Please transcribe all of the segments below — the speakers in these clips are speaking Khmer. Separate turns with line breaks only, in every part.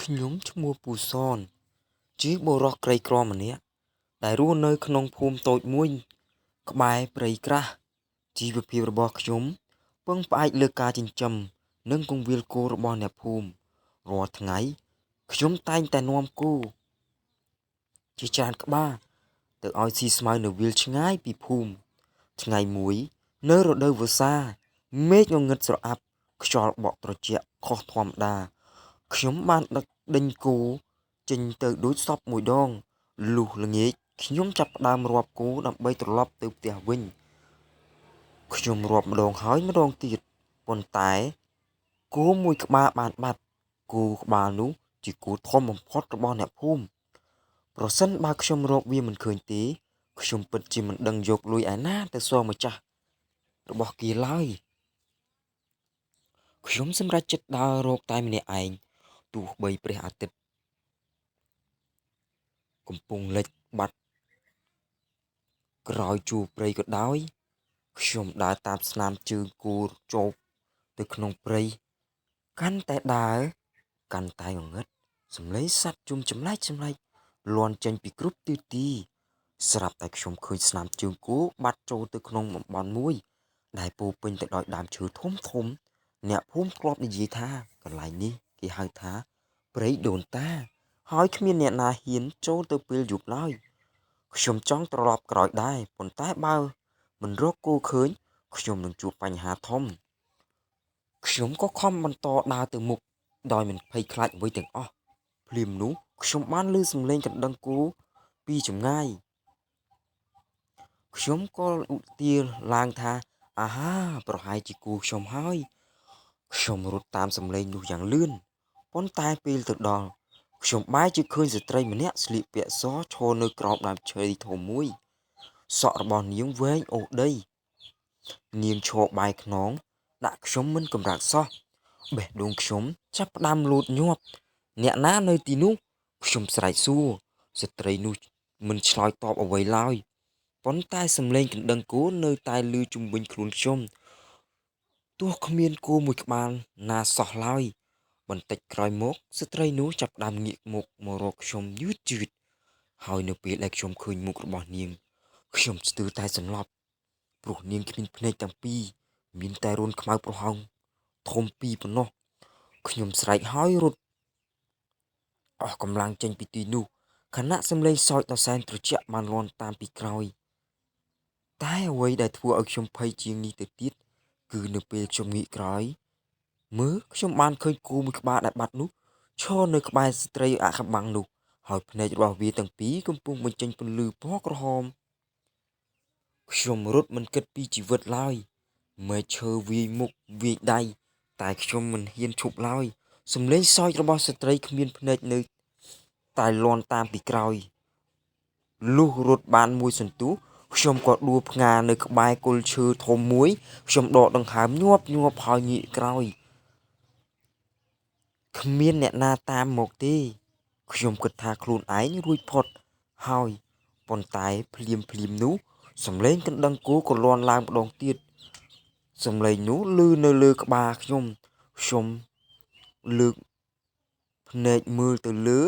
ខ្ញុំឈ្មោះពូសន ជាបុរសក្រីក្រម្នាក់ដែលរស់នៅក្នុងភូមិតូចមួយក្បែរព្រៃក្រាស់ជីវភាពរបស់ខ្ញុំពឹងផ្អែកលើការចិញ្ចឹមនិងគង្វាលគោរបស់អ្នកភូមិរាល់ថ្ងៃខ្ញុំតែងតែនាំគោជាច្រើនក្បាលទៅឲ្យស៊ីស្មៅនៅវាលឆ្ងាយពីភូមិថ្ងៃមួយនៅរដូវវស្សាមេឃងងឹតស្រអាប់ខ្យល់បក់ត្រជាក់ខុសធម្មតាខ្ញុំបានដឹកដេញគោចេញទៅដូចសពមួយដងលុះល្ងាចខ្ញុំចាប់ផ្ដើមរាប់គោដើម្បីត្រឡប់ទៅផ្ទះវិញខ្ញុំរាប់ម្ដងហើយម្ដងទៀតប៉ុន្តែគោមួយក្បាលបានបាត់គោក្បាលនោះជាគោធំបំផុតរបស់អ្នកភូមិប្រសិនបើខ្ញុំរកវាមិនឃើញទេខ្ញុំពិតជាមិនដឹងយកលុយឯណាទៅសងម្ចាស់របស់គេឡើយខ្ញុំសម្រេចចិត្តដើររកតែម្នាក់ឯងទោះបីព្រះអាទិត្យកំពុងលិចបាត់ក្រោយជួរព្រៃក៏ដោយខ្ញុំដើរតាមស្នាមជើងគោចូលទៅក្នុងព្រៃកាន់តែដើរកាន់តែងងឹតសំឡេងសត្វជុំចម្លែកចម្លែកលាន់ចេញពីគ្រប់ទិសទីស្រាប់តែខ្ញុំឃើញស្នាមជើងគោបាត់ចូលទៅក្នុងតំបន់មួយដែលពោពេញទៅដោយដើមឈើធំធំអ្នកភូមិធ្លាប់និយាយថាកន្លែងនេះគេហៅថាព្រៃដូនតាហើយគ្មានអ្នកណាហ៊ានចូលទៅពេលយប់ឡើយខ្ញុំចង់ត្រឡប់ក្រោយដែរប៉ុន្តែបើមិនរកគោឃើញខ្ញុំនឹងជួបបញ្ហាធំខ្ញុំក៏ខំបន្តដើរទៅមុខដោយមិនភ័យខ្លាចអ្វីទាំងអស់ភ្លាមនោះខ្ញុំបានឮសំឡេងកណ្ដឹងគោពីចម្ងាយខ្ញុំក៏ឧទាឡើងថាអាហាប្រហែលជាគោខ្ញុំហើយខ្ញុំរត់តាមសំឡេងនោះយ៉ាងលឿនប៉ុន្តែពេលទៅដល់ខ្ញុំបែរជាឃើញស្ត្រីម្នាក់ស្លៀកពាក់សឈរនៅក្រោមដើមឈើធំមួយសក់របស់នាងវែងអូសដីនាងឈរបែរខ្នងដាក់ខ្ញុំមិនកម្រើកសោះបេះដូងខ្ញុំចាប់ផ្ដើមលោតញាប់អ្នកណានៅទីនោះខ្ញុំស្រែកសួរស្ត្រីនោះមិនឆ្លើយតបអ្វីឡើយប៉ុន្តែសំឡេងកណ្ដឹងគោនៅតែឮជុំវិញខ្លួនខ្ញុំទោះគ្មានគោមួយក្បាលណាសោះឡើយបន្តិចក្រោយមកស្ត្រីនោះចាប់ផ្ដើមងាកមុខមករកខ្ញុំយឺតយឺតហើយនៅពេលដែលខ្ញុំឃើញមុខរបស់នាងខ្ញុំស្ទើរតែសន្លប់ព្រោះនាងគ្មានភ្នែកទាំងពីរមានតែរន្ធខ្មៅប្រហោងធំពីរប៉ុណ្ណោះខ្ញុំស្រែកហើយរត់អស់កម្លាំងចេញពីទីនោះខណៈសំឡេងសើចដ៏សែនត្រជាក់បានលាន់តាមពីក្រោយតែអ្វីដែលធ្វើឲ្យខ្ញុំភ័យជាងនេះទៅទៀតគឺនៅពេលខ្ញុំងាកក្រោយមើលខ្ញុំបានឃើញគោមួយក្បាលដែលបាត់នោះឈរនៅក្បែរស្ត្រីអាកំបាំងនោះហើយភ្នែករបស់វាទាំងពីរកំពុងបញ្ចេញពន្លឺពណ៌ក្រហមខ្ញុំរត់មិនគិតពីជីវិតឡើយមែកឈើវាយមុខវាយដៃតែខ្ញុំមិនហ៊ានឈប់ឡើយសំឡេងសើចរបស់ស្ត្រីគ្មានភ្នែកនៅតែលាន់តាមពីក្រោយលុះរត់បានមួយសន្ទុះខ្ញុំក៏ដួលផ្ងានៅក្បែរគល់ឈើធំមួយខ្ញុំដកដង្ហើមញាប់ញាប់ហើយងាកក្រោយគ្មានអ្នកណាតាមមកទេខ្ញុំគិតថាខ្លួនឯងរួចផុតហើយប៉ុន្តែភ្លាមភ្លាមនោះសំឡេងកណ្ដឹងគោក៏លាន់ឡើងម្ដងទៀតសំឡេងនោះឮនៅលើក្បាលខ្ញុំខ្ញុំលើកភ្នែកមើលទៅលើ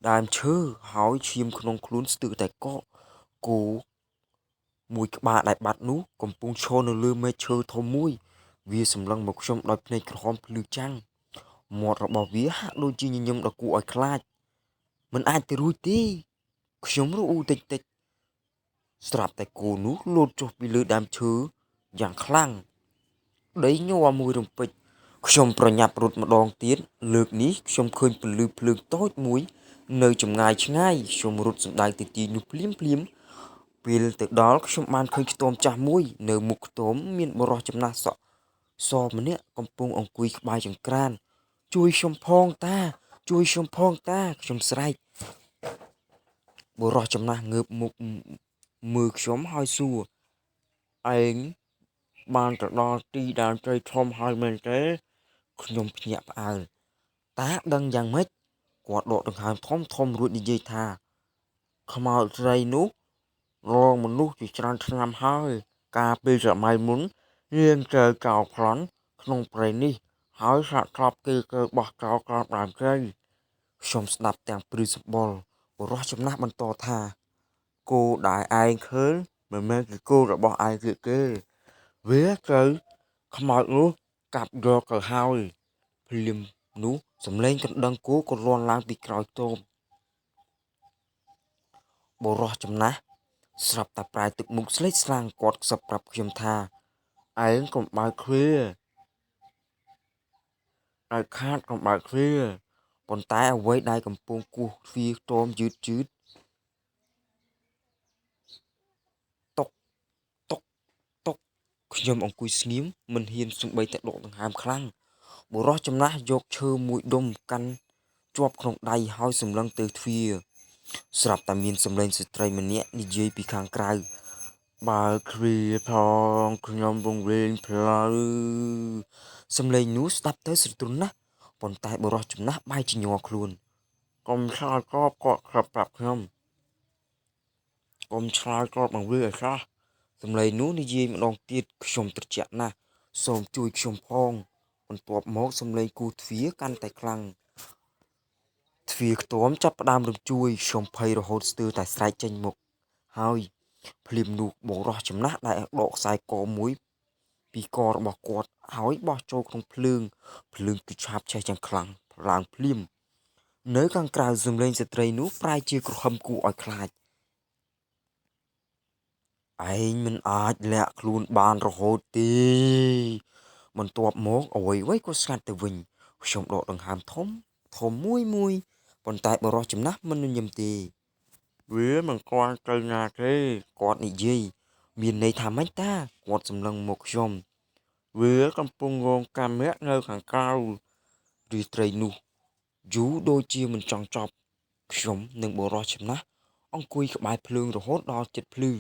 ដើមឈើហើយឈាមក្នុងខ្លួនស្ទើរតែកកគោមួយក្បាលដែលបាត់នោះកំពុងឈរនៅលើមែកឈើធំមួយវាសម្លឹងមកខ្ញុំដោយភ្នែកក្រហមភ្លឺចាំងមាត់របស់វាហាក់ដូចជាញញឹមដ៏គួរឲ្យខ្លាចមិនអាចទៅរួចទេខ្ញុំរអ៊ូតិចតិចស្រាប់តែគោនោះលោតចុះពីលើដើមឈើយ៉ាងខ្លាំងដីញ័រមួយរំពេចខ្ញុំប្រញាប់រត់ម្ដងទៀតលើកនេះខ្ញុំឃើញពន្លឺភ្លើងតូចមួយនៅចម្ងាយឆ្ងាយខ្ញុំរត់សម្ដៅទៅទីនោះភ្លាមភ្លាមពេលទៅដល់ខ្ញុំបានឃើញខ្ទមចាស់មួយនៅមុខខ្ទមមានបុរសចំណាស់សក់សម្នាក់កំពុងអង្គុយក្បែរចង្ក្រានជួយខ្ញុំផងតាជួយខ្ញុំផងតាខ្ញុំស្រែកបុរសចំណាស់ងើបមុខមើលខ្ញុំហើយសួរឯងបានទៅដល់ទីដើមព្រៃធំហើយមែនទេខ្ញុំភ្ញាក់ផ្អើលតាដឹងយ៉ាងម៉េចគាត់ដកដង្ហើមធំធំរួចនិយាយថាខ្មោចស្រីនោះរងមនុស្សជាច្រើនឆ្នាំហើយកាលពីសម័យមុននាងត្រូវកោរប្លន់ក្នុងព្រៃនេះ ហើយសាកសពគេគេបោះចោលក្រោមដើមជ្រៃខ្ញុំស្ដាប់ទាំងព្រឺសម្បុរបុរសចំណាស់បន្តថាគោដែលឯងឃើញមិនមែនជាគោរបស់ឯងទៀតទេវាត្រូវខ្មោចនោះកាប់យកទៅហើយភ្លាមនោះសំឡេងកណ្ដឹងគោក៏លាន់ឡើងពីក្រោយខ្ទមបុរសចំណាស់ស្រាប់តែប្រែទឹកមុខស្លេកស្លាំងគាត់ខ្សឹបប្រាប់ខ្ញុំថាឯងកុំបើកទ្វារឲ្យខាតកុំបើកទ្វារប៉ុន្តែអ្វីដែលកំពុងគោះទ្វារខ្ទមយឺតយឺតតុកតុកតុកខ្ញុំអង្គុយស្ងៀមមិនហ៊ានសំបីតែដកដង្ហើមខ្លាំងបុរសចំណាស់យកឈើមួយដុំកាន់ជាប់ក្នុងដៃហើយសម្លឹងទៅទ្វារស្រាប់តែមានសំឡេងស្ត្រីម្នាក់និយាយពីខាងក្រៅបើទ្វារផងខ្ញុំវង្វេងផ្លូវសំឡេងនោះស្ដាប់ទៅស្រទន់ណាស់ប៉ុន្តែបុរសចំណាស់បែរជាញ័រខ្លួនកុំឆ្លើយតបគាត់ប្រាប់ខ្ញុំកុំឆ្លើយតបនឹងវាឲ្យសោះសំឡេងនោះនិយាយម្ដងទៀតខ្ញុំត្រជាក់ណាស់សូមជួយខ្ញុំផងបន្ទាប់មកសំឡេងគូទ្វារកាន់តែខ្លាំងទ្វារខ្ទមចាប់ផ្ដើមរំជួយខ្ញុំភ័យរហូតស្ទើរតែស្រែកចេញមកហើយភ្លាមនោះបុរសចំណាស់ដែលដកខ្សែកមួយពីករបស់គាត់ហើយបោះចូលក្នុងភ្លើងភ្លើងគឺឆាបឆេះយ៉ាងខ្លាំងឡើងភ្លាមនៅខាងក្រៅសំឡេងស្ត្រីនោះប្រែជាគ្រហឹមគួរឲ្យខ្លាចឯងមិនអាចលាក់ខ្លួនបានរហូតទេបន្ទាប់មកអ្វីៗក៏ស្ងាត់ទៅវិញខ្ញុំដកដង្ហើមធំធំមួយមួយប៉ុន្តែបុរសចំណាស់មិនញញឹមទេវាមិនគាន់ទៅណាទេគាត់និយាយមានន័យថាម៉េចតាគាត់សម្លឹងមកខ្ញុំវាកំពុងរងកម្មៈនៅខាងក្រៅរាត្រីនោះយូរដូចជាមិនចង់ចប់ខ្ញុំនិងបុរសចំណាស់អង្គុយក្បែរភ្លើងរហូតដល់ជិតភ្លឺ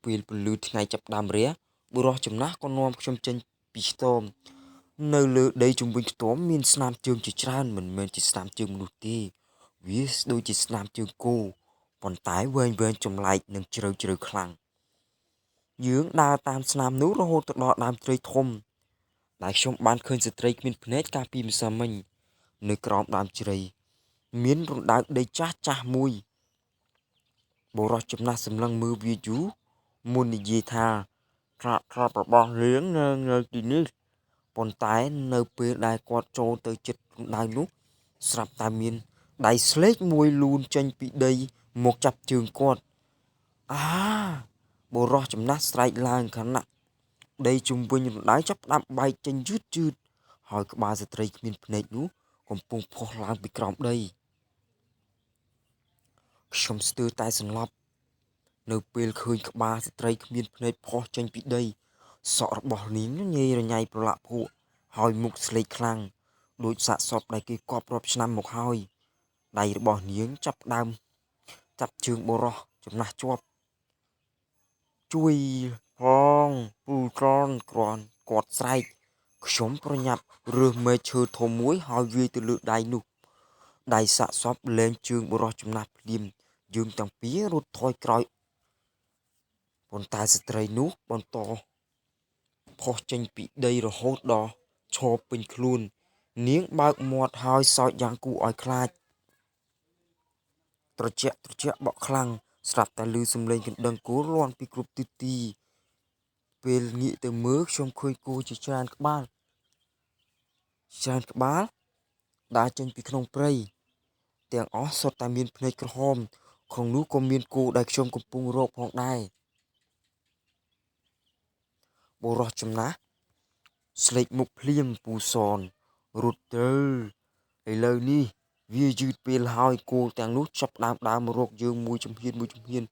ពេលពន្លឺថ្ងៃចាប់ដើមរះបុរសចំណាស់ក៏នាំខ្ញុំចេញពីខ្ទមនៅលើដីជុំវិញខ្ទមមានស្នាមជើងជាច្រើនមិនមែនជាស្នាមជើងមនុស្សទេវាដូចជាស្នាមជើងគោប៉ុន្តែវែងវែងចម្លែកនិងជ្រៅជ្រៅខ្លាំងយើងដើរតាមស្នាមនោះរហូតទៅដល់ដើមជ្រៃធំដែលខ្ញុំបានឃើញស្ត្រីគ្មានភ្នែកកាលពីម្សិលមិញនៅក្រោមដើមជ្រៃមានរណ្ដៅដីចាស់ចាស់មួយបុរសចំណាស់សម្លឹងមើលវាយូរមុននិយាយថាត្រាប់ត្រាប់របស់នាងនៅទីនេះប៉ុន្តែនៅពេលដែលគាត់ចូលទៅជិតរណ្ដៅនោះស្រាប់តែមានដៃស្លេកមួយលូនចេញពីដីមកចាប់ជើងគាត់អាបុរសចំណាស់ស្រែកឡើងខណៈដីជុំវិញរណ្ដៅចាប់ផ្ដើមបែកចេញយឺតយឺតហើយក្បាលស្ត្រីគ្មានភ្នែកនោះកំពុងផុសឡើងពីក្រោមដីខ្ញុំស្ទើរតែសន្លប់នៅពេលឃើញក្បាលស្ត្រីគ្មានភ្នែកផុសចេញពីដីសក់របស់នាងញ៉ៃរញ៉ៃប្រឡាក់ភក់ហើយមុខស្លេកខ្លាំងដូចសាកសពដែលគេកប់រាប់ឆ្នាំមកហើយដៃរបស់នាងចាប់ផ្ដើមចាប់ជើងបុរសចំណាស់ជាប់ជួយផងពូត្រនគ្រាន់គាត់ស្រែកខ្ញុំប្រញាប់រើសមែកឈើធំមួយហើយវាយទៅលើដៃនោះដៃសាកសពលែងជើងបុរសចំណាស់ភ្លាមយើងទាំងពីររត់ថយក្រោយប៉ុន្តែស្ត្រីនោះបន្តផុសចេញពីដីរហូតដល់ឈរពេញខ្លួននាងបើកមាត់ហើយសើចយ៉ាងគួរឲ្យខ្លាចត្រជាក់ត្រជាក់បក់ខ្លាំងស្រាប់តែឮសំឡេងកណ្ដឹងគោលាន់ពីគ្រប់ទិសទីពេលងាកទៅមើលខ្ញុំឃើញគោជាច្រើនក្បាលច្រើនក្បាលដើរចេញពីក្នុងព្រៃទាំងអស់សុទ្ធតែមានភ្នែកក្រហមក្នុងនោះក៏មានគោដែលខ្ញុំកំពុងរកផងដែរបុរសចំណាស់ស្លេកមុខភ្លាមពូសនរត់ទៅឥឡូវនេះវាយឺតពេលហើយគោទាំងនោះចាប់ផ្ដើមដើរមករកយើងមួយជំហានមួយជំហាន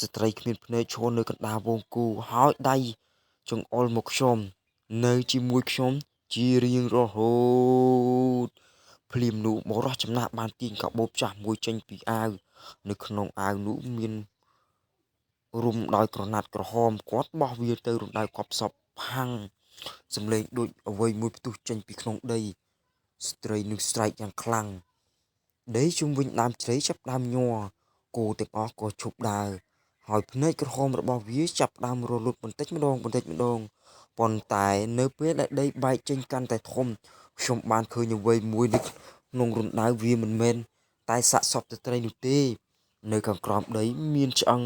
ស្ត្រីគ្មានភ្នែកឈរនៅកណ្ដាលវងគោហើយដៃចង្អុលមកខ្ញុំនៅជាមួយខ្ញុំជារៀងរហូតភ្លាមនោះបុរសចំណាស់បានទាញកាបូបចាស់មួយចេញពីអាវនៅក្នុងអាវនោះមានរុំដោយក្រណាត់ក្រហមគាត់បោះវាទៅរណ្ដៅកប់សពផាំងសំឡេងដូចអ្វីមួយផ្ទុះចេញពីក្នុងដីស្ត្រីនឹងស្រែកយ៉ាងខ្លាំងដីជុំវិញដើមជ្រៃចាប់ដើមញ័រគោទាំងអស់ក៏ឈប់ដើរហើយភ្នែកក្រហមរបស់វាចាប់ដើមរលត់បន្តិចម្ដងបន្តិចម្ដង ប៉ុន្តែនៅពេលដែលដីបែកចេញកាន់តែធំខ្ញុំបានឃើញអ្វីមួយនៅក្នុងរណ្ដៅវាមិនមែនតែសាកសពស្ត្រីនោះទេនៅខាងក្រោមដីមានឆ្អឹង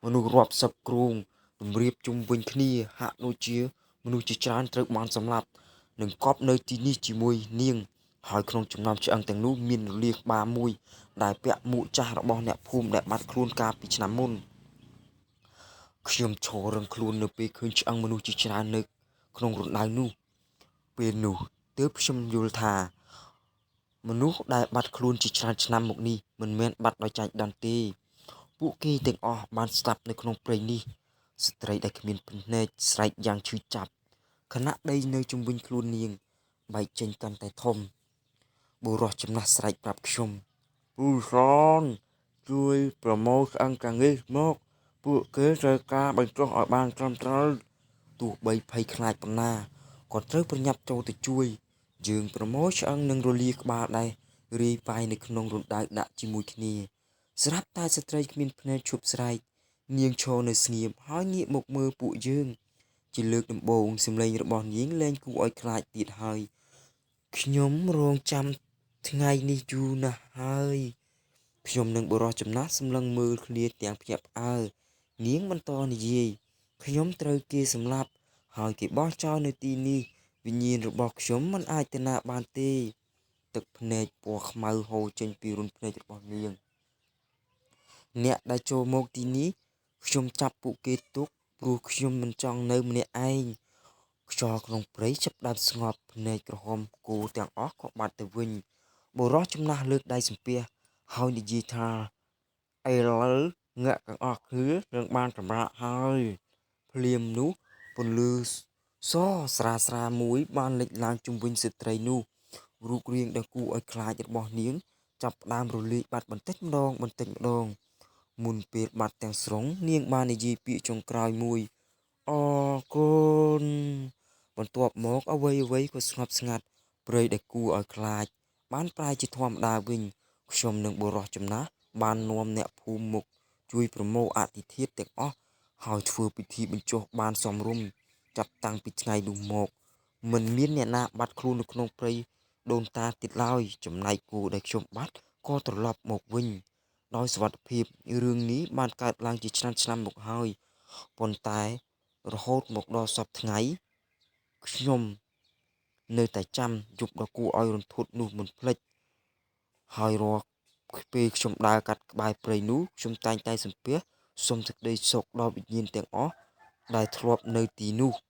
មនុស្សរាប់សិបគ្រងទម្រាបជុំវិញគ្នាហាក់ដូចជាមនុស្សជាច្រើនត្រូវបានសម្លាប់និងកប់នៅទីនេះជាមួយនាងហើយក្នុងចំណោមឆ្អឹងទាំងនោះមានរលាកក្បាលមួយដែលពាក់មួកចាស់របស់អ្នកភូមិដែលបាត់ខ្លួនកាលពីឆ្នាំមុនខ្ញុំឈររឹងខ្លួននៅពេលឃើញឆ្អឹងមនុស្សជាច្រើននៅក្នុងរណ្ដៅនោះពេលនោះទើបខ្ញុំយល់ថាមនុស្សដែលបាត់ខ្លួនជាច្រើនឆ្នាំមកនេះមិនមែនបាត់ដោយចាញ់ដន្យទេពួកគេទាំងអស់បានស្លាប់នៅក្នុងព្រៃនេះស្ត្រីដែលគ្មានភ្នែកស្រែកយ៉ាងឈឺចាប់ខណៈដីនៅជុំវិញខ្លួននាងបែកចេញកាន់តែធំបុរសចំណាស់ស្រែកប្រាប់ខ្ញុំពូសនជួយប្រមូលឆ្អឹងទាំងនេះមកពួកគេត្រូវការបញ្ចុះឲ្យបានត្រឹមត្រូវទោះបីភ័យខ្លាចប៉ុណ្ណាក៏ត្រូវប្រញាប់ចូលទៅជួយយើងប្រមូលឆ្អឹងនិងរលាក្បាលដែលរាយប៉ាយនៅក្នុងរណ្ដៅដាក់ជាមួយគ្នាស្រាប់តែស្ត្រីគ្មានភ្នែកឈប់ស្រែកនាងឈរនៅស្ងៀមហើយងាកមកមើលពួកយើងជាលើកដំបូងសម្លេងរបស់នាងលែងគួរឲ្យខ្លាចទៀតហើយខ្ញុំរងចាំថ្ងៃនេះយូរណាស់ហើយខ្ញុំនិងបុរសចំណាស់សម្លឹងមើលគ្នាទាំងភ្ញាក់ផ្អើលនាងបន្តនិយាយខ្ញុំត្រូវគេសម្លាប់ហើយគេបោះចោលនៅទីនេះវិញ្ញាណរបស់ខ្ញុំមិនអាចទៅណាបានទេទឹកភ្នែកពណ៌ខ្មៅហូរចេញពីរន្ធភ្នែករបស់នាងអ្នកដែលចូលមកទីនេះខ្ញុំចាប់ពួកគេទុកព្រោះខ្ញុំមិនចង់នៅម្នាក់ឯងខ្យល់ក្នុងព្រៃចាប់ដើមស្ងប់ភ្នែកក្រហមគោទាំងអស់ក៏បាត់ទៅវិញបុរសចំណាស់លើកដៃសំពះហើយនិយាយថាឥឡូវអ្នកទាំងអស់គ្នានឹងបានសម្រាកហើយភ្លាមនោះពន្លឺសស្រាស្រាមួយបានលេចឡើងជុំវិញស្ត្រីនោះរូបរាងដ៏គួរឲ្យខ្លាចរបស់នាងចាប់ផ្ដើមរលាយបាត់បន្តិចម្ដងបន្តិចម្ដងមុនពេលបាត់ទាំងស្រុងនាងបាននិយាយពាក្យចុងក្រោយមួយអរគុណបន្ទាប់មកអ្វីៗក៏ស្ងប់ស្ងាត់ព្រៃដែលគួរឲ្យខ្លាចបានប្រែជាធម្មតាវិញខ្ញុំនិងបុរសចំណាស់បាននាំអ្នកភូមិមកជួយប្រមូលអដ្ឋិធាតុទាំងអស់ហើយធ្វើពិធីបញ្ចុះបានសមរម្យចាប់តាំងពីថ្ងៃនោះមកមិនមានអ្នកណាបាត់ខ្លួននៅក្នុងព្រៃដូនតាទៀតឡើយចំណែកគោដែលខ្ញុំបាត់ក៏ត្រឡប់មកវិញដោយសុវត្ថិភាពរឿងនេះបានកើតឡើងជាច្រើនឆ្នាំមកហើយប៉ុន្តែរហូតមកដល់សព្វថ្ងៃខ្ញុំនៅតែចាំយប់ដ៏គួរឲ្យរន្ធត់នោះមិនភ្លេចហើយរាល់ពេលខ្ញុំដើរកាត់ក្បែរព្រៃនោះខ្ញុំតែងតែសំពះសុំសេចក្តីសុខដល់វិញ្ញាណទាំងអស់ដែលធ្លាប់នៅទីនោះ។